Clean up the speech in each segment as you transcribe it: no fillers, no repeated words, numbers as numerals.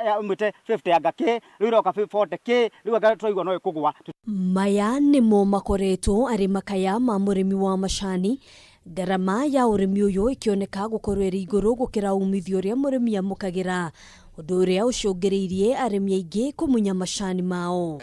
Yaumĩte 50 anga kĩ, rĩu ĩroka 40 kĩ, rĩu anga tũraigua no ĩkũgwa. Maya nĩmo makoretwo arĩ makaya ma mũrĩmi wa macani, ngarama ya ũrĩmi ũyũ ĩkĩoneka gũkorwo ĩrĩ igũrũ gũkĩra umithio ũrĩa mũrĩmi amũkagĩra, ũndũ ũrĩa ũcũngĩrĩirie arĩmi aingĩ kũmunya macani mao.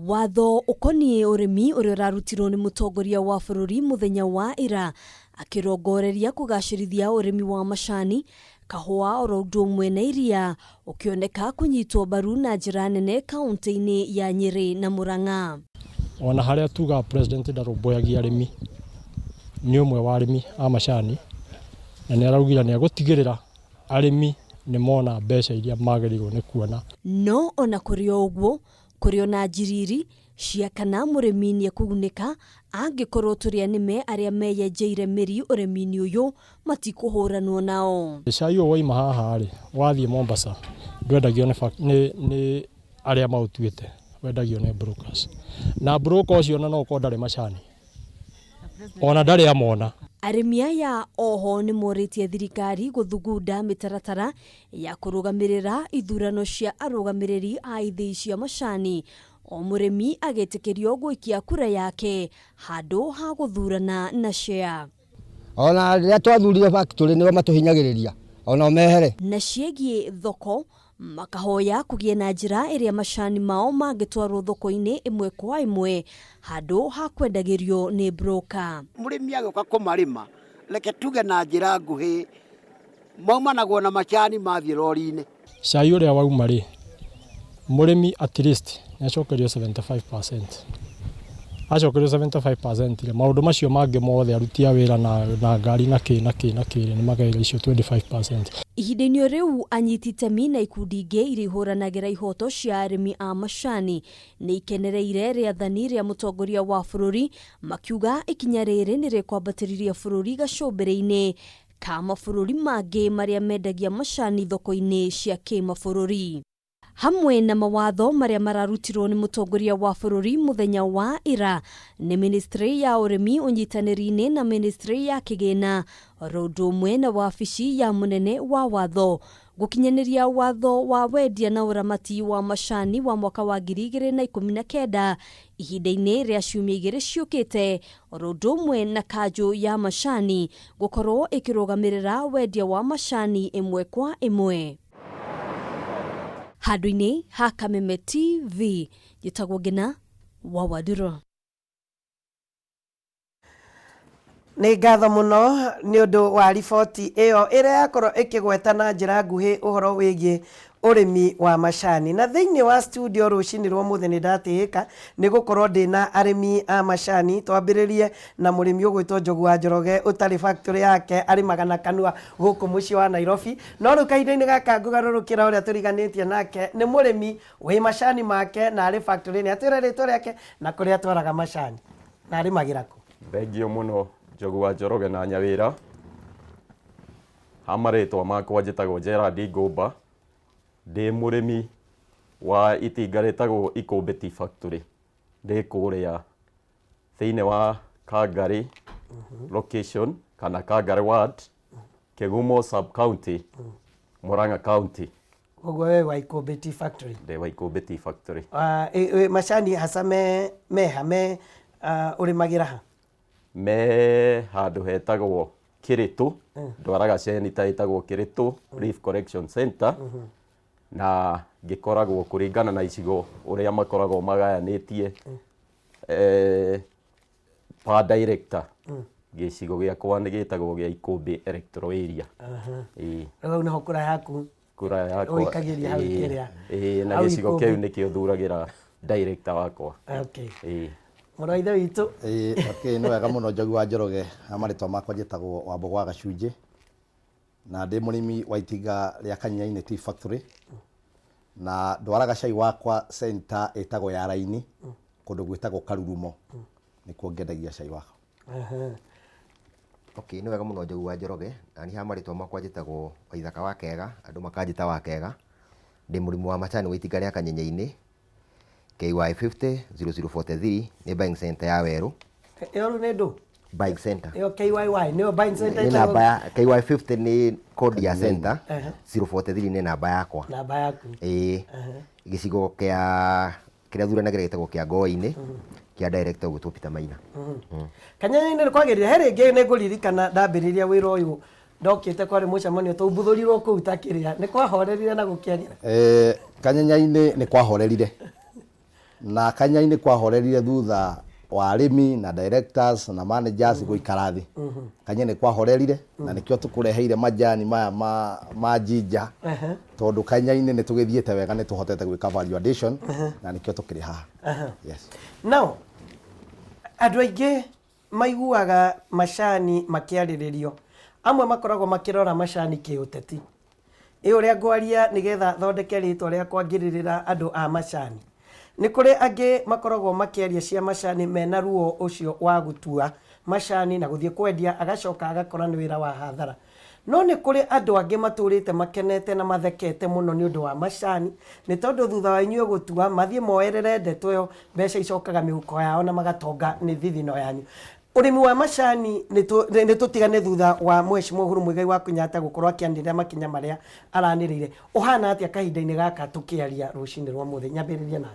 Watho ũkoniĩ ũrĩmi ũrĩa ũrarutirwo nĩ mũtongoria wa bũrũri mũthenya wa ira akĩrongoreria kũgacĩrithia ũrĩmi wa macani, kahũa oro ũndũ ũmwe na iria ũkĩoneka kũnyitwo mbaru na njĩra nene kaũntĩ-inĩ ya Nyĩrĩ na Murang'a. Ona harĩa tugaga president ndarũmbũyagia arĩmi, nĩ ũmwe wa arĩmi a macani na nĩ araugire nĩ egũtigĩrĩra arĩmi nĩ mona mbeca iria magĩrĩirwo nĩ kuona. No ona kũrĩ o ũguo, kũrĩ ona njiriri cia kana mũrĩmi nĩekũgunĩka angĩkorwo tũrĩa nĩme arĩa meyenjeire mĩri ũrĩmi-inĩ ũyũ matikũhũranwo nao. Cai ũyũ waima haha rĩ, wathiĩ Mombasa ndwendagio nĩ, nĩ arĩa maũtuĩte, wendagio nĩ brokers. Na broker ũcio ona no ũkorwo ndarĩ macani, ona ndarĩ amona. Arĩmi aya oho nĩmorĩtie thirikari gũthugunda mĩtaratara ya kũrũgamĩrĩra ithurano cia arũgamĩrĩri a ithĩi cia macani, o mũrĩmi agetĩkĩrio gũikia kura yake handũ ha gũthurana na share. Ona rĩrĩa twathurire factory nĩo matũhinyagĩrĩria ona mehere. Na ciĩgiĩ thoko, makahoya kũgĩe na njĩra ĩrĩa macani mao mangĩtwarwo thoko-inĩ ĩmwe kwa ĩmwe handũ ha kwendagĩrio nĩ broker. Mũrĩmi agĩũka kũmarĩma, reke tuge na njĩra nguhĩ, maumanagwo na macani mathiĩ rori-inĩ. Cai ũrĩa wauma rĩ, mũrĩmi at least nĩ acokerio 75%. Acokerio 75% rĩ, maũndũ macio mangĩ mothe aruti a wĩra na ngari na kĩ na kĩ na kĩ rĩ, nĩ magaĩra icio 25%. Ihinda-inĩ o rĩu anyiti itemi na ikundi ingĩ iria ihũranagĩra ihoto cia arĩmi a macani nĩ ikenereire rĩathani rĩa mũtongoria wa bũrũri makiuga ikinya rĩrĩ nĩ rĩkwambatĩriria bũrũri gacũmbĩrĩ-inĩ ka mabũrũri mangĩ marĩa mendagia macani thoko-inĩ cia kĩmabũrũri. Hamwe na mawatho marĩa mararutirwo nĩ mũtongoria wa bũrũri mũthenya wa ira nĩ ministry ya ũrĩmi ũnyitanĩri-inĩ na ministry ya kĩgĩna oro ũndũ ũmwe na wabici ya mũnene wa watho gũkinyanĩria watho wa wendia na ũramati wa macani wa mwaka wa 2019 ihinda-inĩ rĩa ciumia igĩrĩ ciũkĩte oro ũndũ ũmwe na kanjũ ya macani gũkorwo ĩkĩrũgamĩrĩra wendia wa macani ĩmwe kwa ĩmwe. Handũ-inĩ ha Kameme TV, njĩtagwo Ngina wa Wanduro. Nĩ ngatho mũno nĩ ũndũ wa riboti ĩyo ĩrĩa yakorwo ĩkĩgweta na njĩra nguhĩ ũhoro wĩgiĩ ũrĩmi wa macani. Na thĩinĩ wa studio rũcinĩ rwa ũmũthĩ nĩ ndatĩĩka nĩ gũkorwo ndĩna arĩmi a macani. Twambĩrĩrie na mũrĩmi ũgwĩtwo Njogu wa Njoroge ũtarĩ factory yake arĩmaga na kanua gũkũ mũciĩ wa Nairobi. No rĩu kahinda-inĩ gaka ngũgarũrũkĩra ũrĩa tũriganĩtie nake nĩ mũrĩmi wĩ macani make na arĩ factory-inĩ. Atwĩre rĩtwa rĩake na kũrĩa atwaraga macani na arĩmagĩra kũ. Thengiũ mũno Njogu wa Njoroge na Nyawĩra. Ha marĩtwa makwa njĩtagwo Gerald Ngũmba, ndĩ mũrĩmi wa itinga rĩtagwo Ikũmbĩ Tea Factory. Ndĩ kũrĩa thĩinĩ wa Kangarĩ location kana Kangarĩ ward, Kĩgumo sub county, Murang'a county. Koguo we wa Ikũmbĩ Tea Factory. Ndĩ wa Ikũmbĩ Tea Factory. Macani hasa me meha me ũrĩmagĩra ha? Me handũ hetagwo Kĩrĩtũ, ndwaraga cenita ĩtagwo Kĩrĩtũ Leaf Collection Center, na ngĩkoragwo kũringana na icigo ũrĩa makoragwo magayanĩtie per director, gĩcigo gĩakwa nĩ gĩtagwo gĩa Ikũmbĩ Electoral Area. Ĩĩ. Rĩu hau nĩho kura yaku Kura yakwa. Ũikagĩria hau kĩrĩa. Ĩĩ, na Hau gĩcigo Ikũmbĩ. kĩu nĩkĩo thuragĩra director wakwa. Okay. Ĩĩ. Mũrũ wa ithe witũ. Ĩĩ, okay, nĩ wega mũno Njogu wa Njoroge. Ha marĩtwa makwa njĩtagwo Wambũgũ wa Gacunjĩ na ndĩ mũrĩmi wa itinga rĩa Kanyenyainĩ Tea Factory na ndwaraga cai wakwa center ĩtagwo ya Raini kũndũ gwĩtagwo Karurumo nĩkuo ngendagia cai wakwa. Okay, nĩ wega mũno Njogu wa Njoroge, na niĩ ha marĩtwa makwa njĩtagwo Waithaka wa Kega, andũ makanjĩta wa Kega. Ndĩ mũrĩmi wa macani wa itinga rĩa Kanyenye-inĩ, KY 50 0043 nĩ buying center ya Werũ. Ĩyo rĩu nĩ ndũ? Buying center. Ĩyo KYY nĩyo buying center Nĩ ĩtagwo- namba ya KY50 nĩ code ya center, Ehe. 043 nĩ namba yakwa. Namba yaku. Ĩĩ. Gĩcigo kĩa kĩrĩa thuranagĩra gĩtagwo kĩa Ngoa-inĩ kĩa director ũgwĩtwo Peter Maina. Kanyanya-inĩ nĩ kwagĩrĩire he rĩngĩ nĩ ngũririkana ndambĩrĩria wĩra ũyũ ndokĩte kwarĩ mũcemanio twaumbuthũrirwo kũu ta kĩrĩa nĩ kwahorerire na gũkĩagĩra. Eh, Kanyenya-inĩ nĩ kwahorerire na Kanyenya-inĩ kwahorerire thutha wa arĩmi na directors na managers gũikara thĩ. Kanyenya nĩ kwahorerire na nĩkĩo tũkũreheire majani maya ma jinja tondũ Kanyenya-inĩ nĩ tũgĩthiĩte wega, nĩ tũhotete gwĩka value addition na nĩkĩo tũkĩrĩ haha. Yes. Now andũ aingĩ maiguaga macani makĩarĩrĩrio, amwe makoragwo makĩrora macani kĩũteti, ĩ ũrĩa ngwaria nĩgetha thondeke rĩtwa rĩakwa ngĩrĩrĩra andũ a macani. Nĩ kũrĩ angĩ makoragwo makĩaria cia macani mena ruo ũcio wa gũtua macani na gũthiĩ kwendia agacoka agakora nĩ wĩra wa hathara. No nĩ kũrĩ andũ angĩ matũrĩte makenete na mathekete mũno nĩ ũndũ wa macani, nĩ tondũ thutha wa inyuĩ gũtua mathiĩ moerere ndeto ĩyo, mbeca icokaga mĩhuko yao na magatonga nĩ thithino yanyu. Ũrĩmi wa macani nĩ tũtigane thutha wa Mheshimiwa Uhuru Muigai wa Kenyatta gũkorwo akĩanĩrĩra makinya marĩa aranĩrĩire. Ũhana atĩa kahinda-inĩ gaka tũkĩaria rũcinĩ rwa mũthĩ? Nyambĩrĩrie nawe.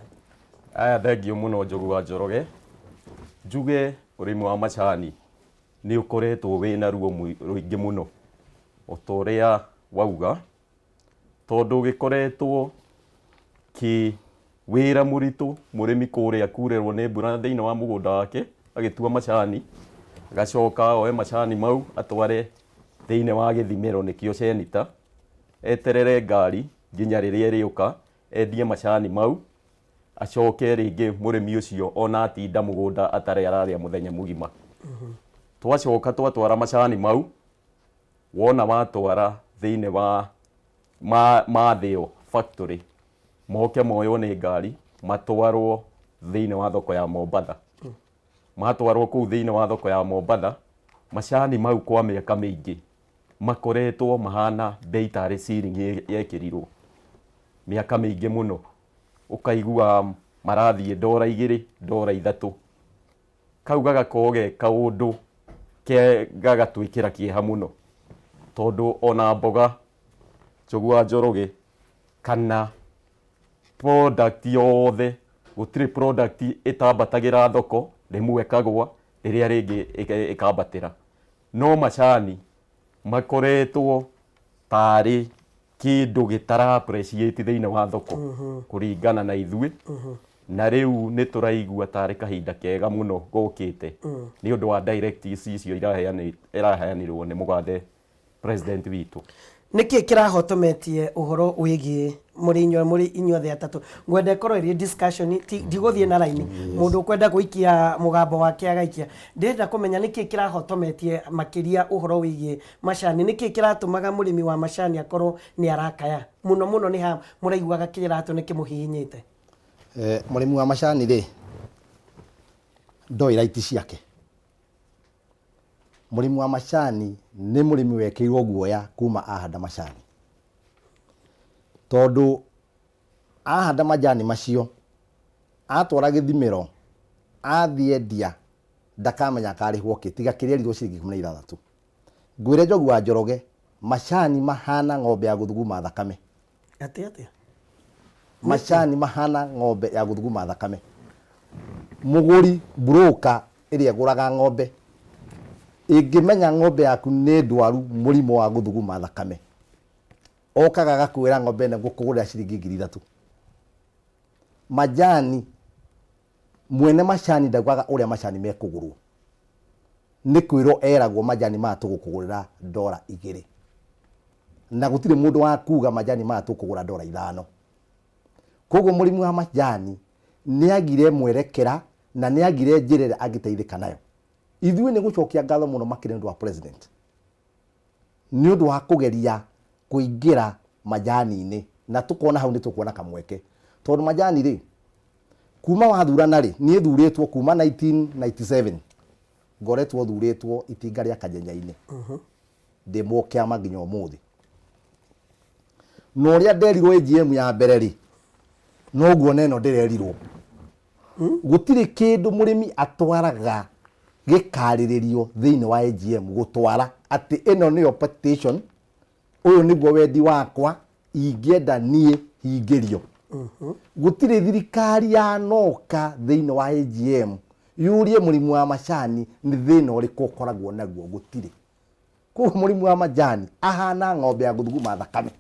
Aya, thengio mũno Njogu wa Njoroge. Njuge ũrĩmi wa macani nĩ ũkoretwo wĩna ruo rũingĩ mũno o ta ũrĩa wauga, tondũ gĩkoretwo kĩ wĩra mũritũ mũrĩmi kũrĩa kurĩrwo nĩ mbura thĩinĩ wa mũgũnda wake agĩtua macani, agacoka oe macani mau atware thĩinĩ wa gĩthimĩro nĩkĩo cenita, eterere ngari nginya rĩrĩa ĩrĩũka endie macani mau, acoke rĩngĩ mũrĩmi ũcio ona atinda mũgũnda atarĩ ararĩa mũthenya mũgima. Twacoka twatwara macani mau, wona watwara thĩinĩ wa mathĩo factory, moke moywo nĩ ngari matwarwo thĩinĩ wa thoko ya Mombatha. Matwarwo kũu thĩinĩ wa thoko ya Mombatha, macani mau kwa mĩaka mĩingĩ makoretwo mahana bei tarĩ ceiling yekĩrirwo mĩaka mĩingĩ mũno, ũkaigua marathiĩ ndora 2 ndora 3, kau gagakorwo ge kaũndũ gagatwĩkĩra kĩeha mũno, tondũ ona mboga Njogu wa Njoroge kana product yothe, gũtirĩ product ĩtambatagĩra thoko rĩmwe ĩkagwa rĩrĩa rĩngĩ ĩkambatĩra, no macani makoretwo tarĩ kĩndũ gĩtara appreciate thĩinĩ wa thoko kũringana na ithuĩ, na rĩu nĩ tũraigua tarĩ kahinda kega mũno gokĩte nĩ ũndũ wa directives icio iraheanirwo nĩ mũgathe president witũ. Nĩkĩ kĩrahotometie ũhoro wĩgiĩ mũrĩ inyuothe atatũ? Ngwenda ĩkorwo ĩrĩ discussion, ndigũthiĩ na raini, mũndũ ũkwenda gũikia mũgambo wake agaikia. Ndĩrenda kũmenya nĩkĩ kĩrahotometie makĩria ũhoro wĩgiĩ macani, nĩkĩ kĩratũmaga mũrĩmi wa macani akorwo nĩ arakaya mũno mũno, nĩ ha mũraiguaga kĩratũ nĩ kĩmũhihinyĩte? Mũrĩmi wa macani rĩ ndoĩ right ciake. Mũrĩmi wa macani nĩ mũrĩmi wekĩrirwo guoya kuma ahanda macani, tondũ ahanda majani macio atwara gĩthimĩro athiĩ endia ndakamenya akarĩhwo kĩ tiga kĩrĩa erirwo ciringi 16. Ngwĩre Njogu wa Njoroge, macani mahana ng'ombe ya gũthuguma thakame. Atĩ atĩa? Macani mahana ng'ombe ya gũthuguma thakame. Mũgũri broker ĩrĩa ĩgũraga ng'ombe ĩngĩmenya ng'ombe yaku nĩ ndwaru mũrimũ wa gũthuguma thakame, okaga agakwĩra ng'ombe ĩno ngũkũgũrĩra ciringi 3,000. Majani, mwene macani ndaugaga ũrĩa macani mekũgũrwo, nĩ kwĩrwo eragwo majani maya tũgũkũgũrĩra ndora 2, na gũtirĩ mũndũ wa kuga majani maya tũkũgũra ndora 5. Koguo mũrĩmi wa majani nĩ agire mwerekera na nĩ agire njĩra ĩrĩa angĩteithĩka nayo. Ithuĩ nĩ gũcokia ngatho mũno makĩria nĩ ũndũ wa president, nĩ ũndũ wa kũgeria kũingĩra majani-inĩ, na tũkona hau nĩ tũkuona kamweke, tondũ majani rĩ kuma wathurana rĩ, niĩ thurĩtwo kuma 1997 ngoretwo thurĩtwo itinga rĩa Kanyenya-inĩ, ndĩ mũkĩama nginya ũmũthĩ. Na ũrĩa nderirwo AGM ya mbere rĩ, noguo na ĩno ndĩrerirwo. Gũtirĩ kĩndũ mũrĩmi atwaraga Gĩkarĩrĩrio thĩinĩ wa AGM gũtwara atĩ ĩno nĩyo petition, ũyũ nĩguo wendi wakwa ingĩenda niĩ hingĩrio. Gũtirĩ thirikari yanoka thĩinĩ wa AGM yũrie mũrĩmi wa macani nĩ thĩna ũrĩkũ ũkoragwo naguo. Gũtirĩ. Koguo mũrĩmi wa majani ahana ng'ombe ya gũthuguma thakame.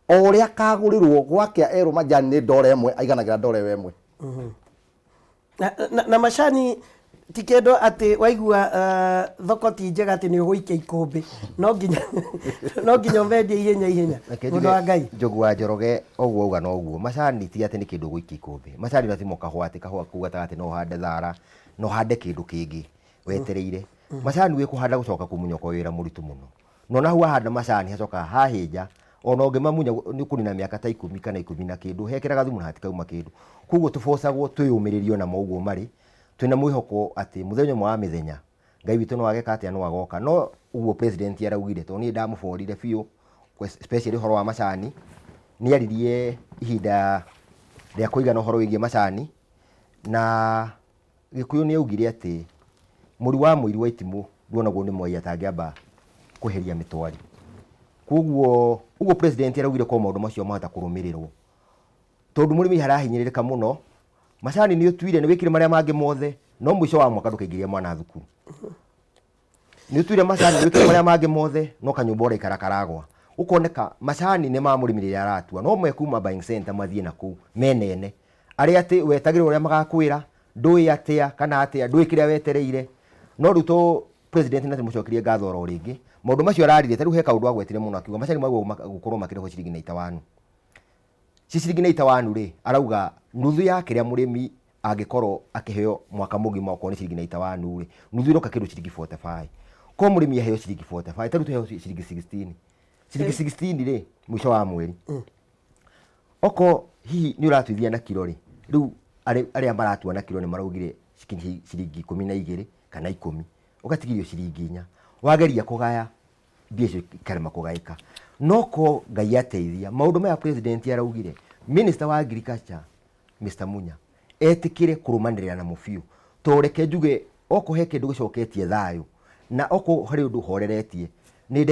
O ũrĩa akagũrĩrwo gwakĩa erwo majani nĩ ndora 1, aiganagĩra ndora ĩyo ĩmwe. Na macani ti kĩndũ atĩ waigua thoko ti njega atĩ nĩ ũgũikia ikũmbĩ, no nginya ũmendie ihenya ihenya. Reke mũndũ njuge wa Ngai. Njogu wa Njoroge, ũguo auga noguo. Macani ti atĩ nĩ kĩndũ ũgũikia ikũmbĩ. Macani na timo kahũa, atĩ kahũa kau gatagatĩ no ũhande thara, no ũhande kĩndũ kĩngĩ wetereire. Macani wĩ kũhanda gũcoka kũmunya ũkorwo wĩra mũritũ mũno. No na hau wahanda macani hacokaga hahĩnja, ona ũngĩmamunya nĩ ũkũnina mĩaka ta 10 kana 10 na kĩndũ, hekĩraga thumu na hatikauma kĩndũ. Koguo tũbocagwo twĩyũmĩrĩrie onamo ũguo marĩ, twĩna mwĩhoko atĩ mũthenya ũmwe wa mĩthenya Ngai witũ no ageka atĩa, no agoka. No ũguo president araugire, tondũ niĩ ndamũborire biũ, especially ũhoro wa macani, nĩ aririe ihinda rĩa kũigana ũhoro wĩgiĩ macani, na Gĩkũyũ nĩ augire atĩ mũri wa mũiru wa itimũ nduonagwo nĩ mwai atangĩamba kweheria mĩtwari. Koguo ũguo president araugire ko maũndũ macio mahota kũrũmĩrĩrwo, tondũ mũrĩmi harahinyĩrĩrĩka mũno. Macani nĩ ũtuire, nĩ wĩkire marĩa mangĩ mothe, no mũico wa mwaka ndũkaingĩria mwana thukuru. Nĩ ũtuire macani, nĩ wĩkire marĩa mangĩ mothe, no kanyũmba ũraikara karagwa. Ũkoneka macani nĩ ma mũrĩmi rĩrĩa aratua, no mekuma buying center mathiĩ na kũu menene arĩa atĩ wetagĩrĩra ũrĩa magakwĩra, ndũĩ atĩa kana atĩa, ndũĩ kĩrĩa wetereire. No rĩu to president na tũmũcokerie ngatho oro rĩngĩ maũndũ macio araririe. Ta rĩu he kaũndũ agwetire mũno, akiuga macani magwo gũkorwo makĩrĩhwo ciringi 91. Ci ciringi 91 rĩ, arauga nuthu ya kĩrĩa mũrĩmi angĩkorwo akĩheo mwaka mũgima, okorwo nĩ ciringi 91 rĩ, nuthu ĩroka kĩndũ ciringi 45. Ko mũrĩmi aheo ciringi 45, ta rĩu tũheo ciringi 16, ciringi 16 rĩ, mũico wa mweri oko hihi nĩ ũratuithia na kiro rĩ, rĩu arĩa maratua na kiro nĩ maraugire ciringi 12 kana 10, ũgatigirio ciringi 4. Wageria kũgaya mbia icio ikarema kũgaĩka. No ko Ngai ateithia, maũndũ maya president araugire, minister wa agriculture Mr Munya etĩkĩre kũrũmanĩrĩra namo biũ, to reke njuge oko he kĩndũ gĩcoketie thayũ na oko harĩ ũndũ ũhoreretie nĩ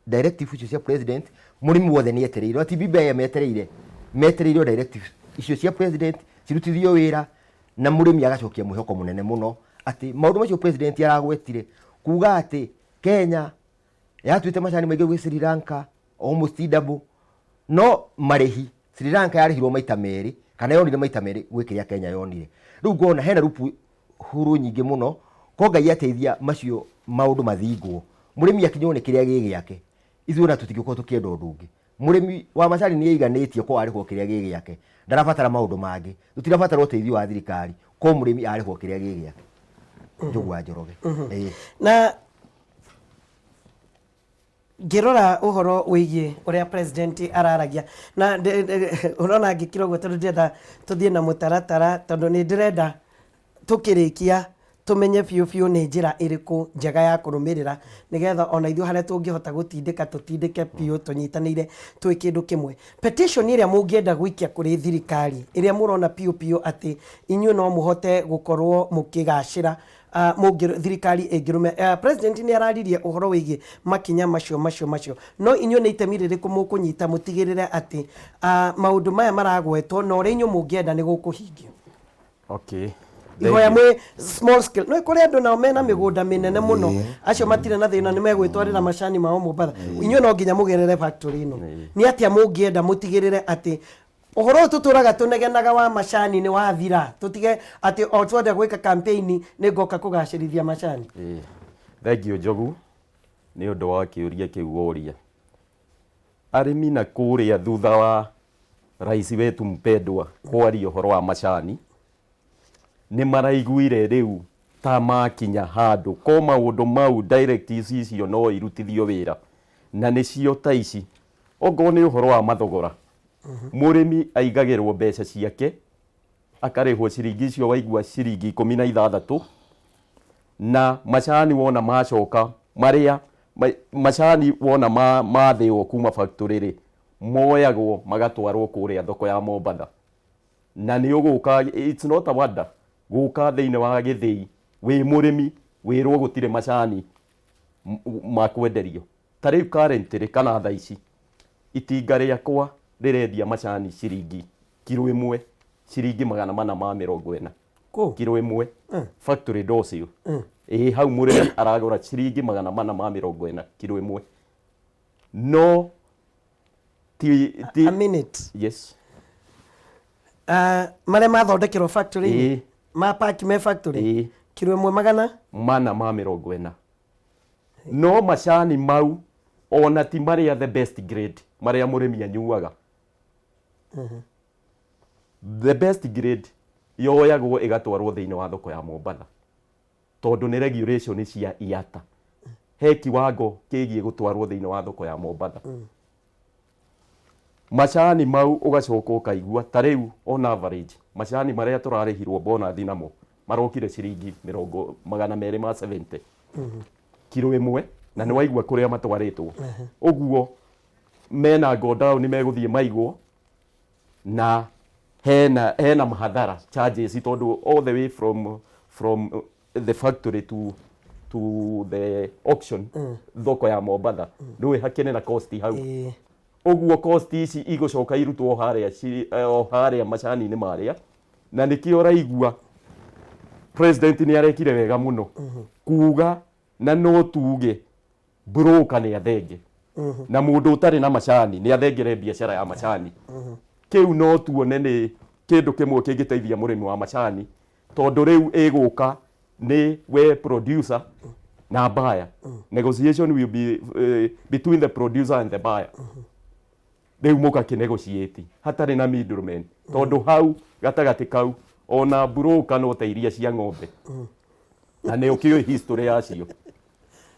directive icio cia president. Mũrĩmi wothe nĩ etereire, ti BBI metereire, metereire directive icio cia president cirutithio wĩra, na mũrĩmi agacokia mwĩhoko mũnene mũno atĩ maũndũ macio president aragwetire kuga atĩ Kenya yatuĩte macani maingĩ gwĩ Sri Lanka, almost double, no marĩhi Sri Lanka yarĩhirwo maita merĩ kana yonire maita merĩ gwĩ kĩrĩa Kenya yonire. Rĩu ngona hena rupu huru nyingĩ mũno. Ko Ngai ateithia macio maũndũ mathingwo, mũrĩmi akinywo nĩ kĩrĩa gĩ gĩake, ithuĩ ona tũtingĩkorwo tũkĩenda ũndũ ũngĩ. Mũrĩmi wa macani nĩ aiganĩtie ko arĩhwo kĩrĩa gĩ gĩake, ndarabatara maũndũ mangĩ. Tũtirabatara ũteithio wa thirikari ko mũrĩmi arĩhwo kĩrĩa gĩ gĩake. Njogu wa Njoroge. Ĩĩ. Na ngĩrora ũhoro wĩgiĩ ũrĩa president araragia na ũrona ngĩkira ũguo tondũ ndĩrenda tũthiĩ na mũtaratara, tondũ nĩ ndĩrenda tũkĩrĩkia tũmenye biũ biũ nĩ njĩra ĩrĩkũ njega ya kũrũmĩrĩra, nĩgetha ona ithuĩ harĩa tũngĩhota gũtindĩka tũtindĩke biũ tũnyitanĩire twĩ kĩndũ kĩmwe. Petition ĩrĩa mũngĩenda gũikia kũrĩ thirikari, ĩrĩa mũrona biũ biũ atĩ inyuĩ no mũhote gũkorwo mũkĩgacĩra thirikari ĩngĩrũme, president nĩ araririe ũhoro wĩgiĩ makinya macio, no inyuĩ nĩ itemi rĩrĩkũ mũkũnyita mũtigĩrĩre atĩ maũndũ maya maragwetwo na ũrĩa inyuĩ mũngĩenda nĩ gũkũhingio? Ihoya mwĩ small scale, no kũrĩ andũ nao mena mĩgũnda mĩnene mũno, acio matirĩ na thĩna, nĩ megwĩtwarĩra macani mao Mombatha. Inyuĩ no nginya mũgerere factory ĩno. Nĩ atĩa mũngĩenda mũtigĩrĩre atĩ ũhoro ũyũ tũtũraga tũnegenaga wa macani nĩ wathira, tũtige atĩ o twenda gwĩka campaign nĩ ngoka kũgacĩrithia macani? Ĩĩ. Thank you Njogu nĩ ũndũ wa kĩũria kĩu woria. Arĩmi na kũrĩa thutha wa rais wetu mpendwa kwaria ũhoro wa macani, nĩ maraiguire rĩu ta makinya handũ ko maũndũ mau directives icio no irutithio wĩra, na nĩcio ta ici. Ongorwo nĩ ũhoro wa mathogora, mũrĩmi aigagĩrwo mbeca ciake, akarĩhwo ciringi icio waigua ciringi 16, na macani wona macoka marĩa macani wona mathĩo kuma factory rĩ, moyagwo magatwarwo kũrĩa thoko ya Mombatha, na nĩ ũgũka, it's not a wonder gũka thĩinĩ wa gĩthĩi. Wĩ mũrĩmi wĩrwo gũtirĩ macani ma kwenderio. Ta rĩu currently kana thaa ici itinga rĩakwa rĩrendia macani ciringi kiro ĩmwe ciringi 440. Kũ? Kiro ĩmwe factory door sale. Ĩĩ hau mũrĩmi aragũra ciringi 440 kiro ĩmwe. No ti ti A minute. Yes. Marĩa mathondekerwo factory Ĩĩ. ma pack me factory Ĩĩ. kiro ĩmwe magana 440. No macani mau ona ti marĩa the best grade marĩa mũrĩmi anyuaga. The best grade yoyagwo ĩgatwarwo thĩinĩ wa thoko ya Mombatha tondũ nĩ regulation cia IATA. He kiwango kĩgiĩ gũtwarwo thĩinĩ wa thoko ya Mombatha. Macani mau ũgacoka ũkaigua ta rĩu on average macani marĩa tũrarĩhirwo bonathi namo marokire ciringi mĩrongo 270 kiro ĩmwe, na nĩ waigua kũrĩa matwarĩtwo. Ũguo mena godown megũthiĩ maigwo na hena mahathara charges tondũ all the way from the factory to the auction thoko ya Mombatha ndũĩ hakĩrĩ na cost hau. Ũguo cost ici igũcoka irutwo harĩa o harĩa macani-inĩ marĩa, na nĩkĩo ũraigua president nĩ arekire wega mũno kuga na no tuge broker nĩ athenge na mũndũ ũtarĩ na macani nĩ athengere biacara ya macani. Kĩu no tuone nĩ kĩndũ kĩmwe kĩngĩteithia mũrĩmi wa macani tondũ rĩu ĩgũka nĩ we producer na buyer. Negotiation will be between the producer and the buyer. Rĩu mũgakĩnegotiate hatarĩ na middleman tondũ hau gatagatĩ kau ona broker no ta iria cia ng'ombe na nĩ ũkĩũĩ history yacio.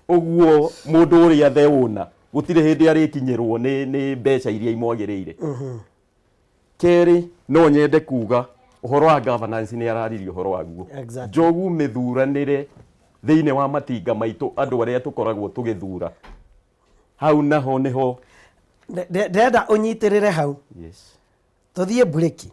Ũguo mũndũ ũrĩa the owner gũtirĩ hĩndĩ arĩkinyĩrwo nĩ mbeca iria imwagĩrĩire. Kerĩ, no nyende kuga ũhoro wa governance nĩ araririe ũhoro waguo. Njogu mĩthuranĩre thĩinĩ wa matinga maitũ andũ arĩa tũkoragwo tũgĩthura hau naho nĩho Ndĩrenda ũnyitĩrĩre hau. Yes. Tũthiĩ mburĩki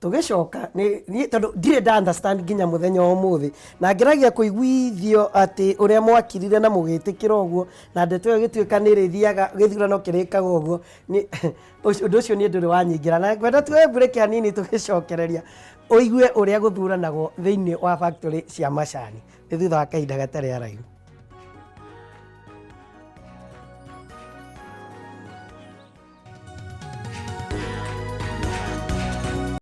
tũgĩcoka niĩ tondũ ndirĩ nda understand nginya mũthenya wa ũmũthĩ na ngeragia kũiguithio atĩ ũrĩa mwakirire na mũgĩtĩkĩra ũguo na ndeto ĩyo ĩgĩtuĩka nĩ ĩrĩthiaga gĩthurano kĩrĩkaga ũguo ũndũ ũcio niĩ ndũrĩ wanyingĩra na ngwenda tuoe mburĩki hanini tũgĩcokereria ũigue ũrĩa gũthuranagwo thĩinĩ wa factory cia macani nĩ thutha wa kahinda gatarĩ haraihu.